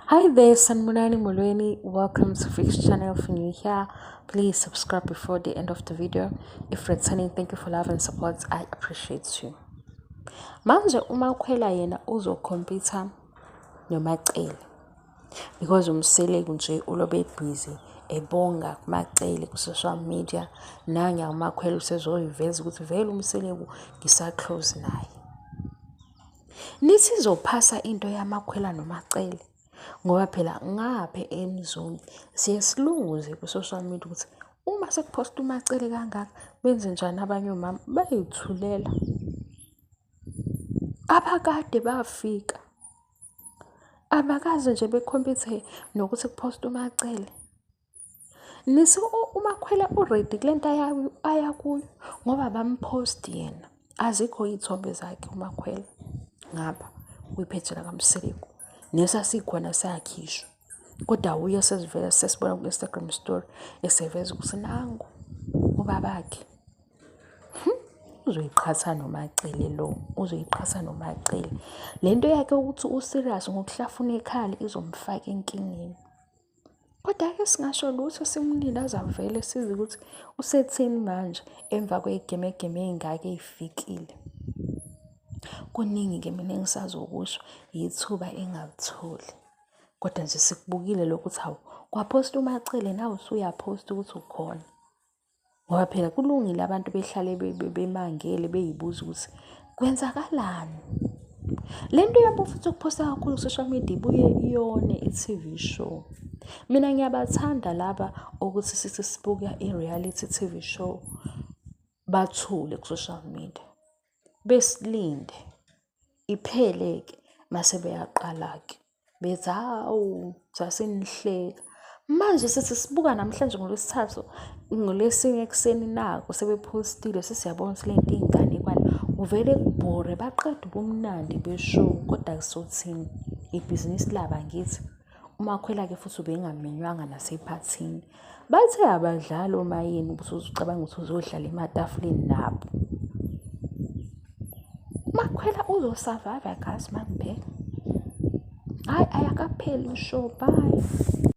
Hi there, Sanibonani Molweni. Welcome to Fix Channel. If you're new here, please subscribe before the end of the video. If returning, thank you for love and support. I appreciate you. Manje uMakhwela yena uzokhompyutha noMacele because uMseleku nje ulobe busy ebonga kuMacele ku-social media. Nange uMakhwela usezoyiveza ukuthi vele uMseleku ngisa-close naye. Nithi izophasa into yaMakhwela noMacele ngoba phela ngapha emzonke siye silunguze ku-social media ukuthi uma sekuphosta uMacele kangaka benze njani abanye omama bayithulela. Abakade bafika abakaze nje bekhompyuthe nokuthi kuphosta uMacele. Nisi uMakhwela u-ready kule nto aya kuyo ngoba bamphosti yena. Azikho iy'thombe zakhe uMakhwela ngapha kwipheji lakaMseleku. Nesasikhona sakhishwa. Kodwa uye sesivela sesibona ku-Instagram story eseveza ukuthi nangu ubabakhe. Uzoyiqhatha noMacele lo, uzoyiqhatha noMacele. Le nto yakhe ukuthi u-serious ngokuhlafuna ikhala izomfaka enkingeni. Kodwa-ke singasho lutho simlinde aze avele sizwe ukuthi usethini manje emva kwey'gemegeme ey'ngaka ey'fikile. Kuningi-ke mina engisazokusho, yithuba engingalitholi. Kodwa nje sikubukile lokhu ukuthi hawu, kwaphosta uMaCele nawe usuyaphosta ukuthi ukhona. Ngoba phela kulungile abantu behlale bemangele bey'buza ukuthi kwenzakalani. Le nto yabo futhi ukuphosta kakhulu ku-social media ibuye iyone i-T_V show. Mina ngiyabathanda laba ukuthi sithi sibuka i-reality T_V show bathule ku-social media, besilinde iphele-ke mase beyaqala-ke. Bethi hawu sasinihleka. Manje sithi sibuka namhlanje ngoLwesithathu, ngoLwesine ekuseni naku sebephostile sesiyabona ukuthi le nto iyinganekwane. Kuvele kubhore baqede ubumnandi be-show kodwa sothini, ibhizinisi labo angithi. UMakhwela-ke futhi ubengamenywanga nasephathini. Bathe abadlali omayini ukuthi uzucabanga ukuthi uzodlala ematafuleni nabo. Makhwela uzo-survive-a guys mangibheka. Hhayi ayakapheli ushow, bye.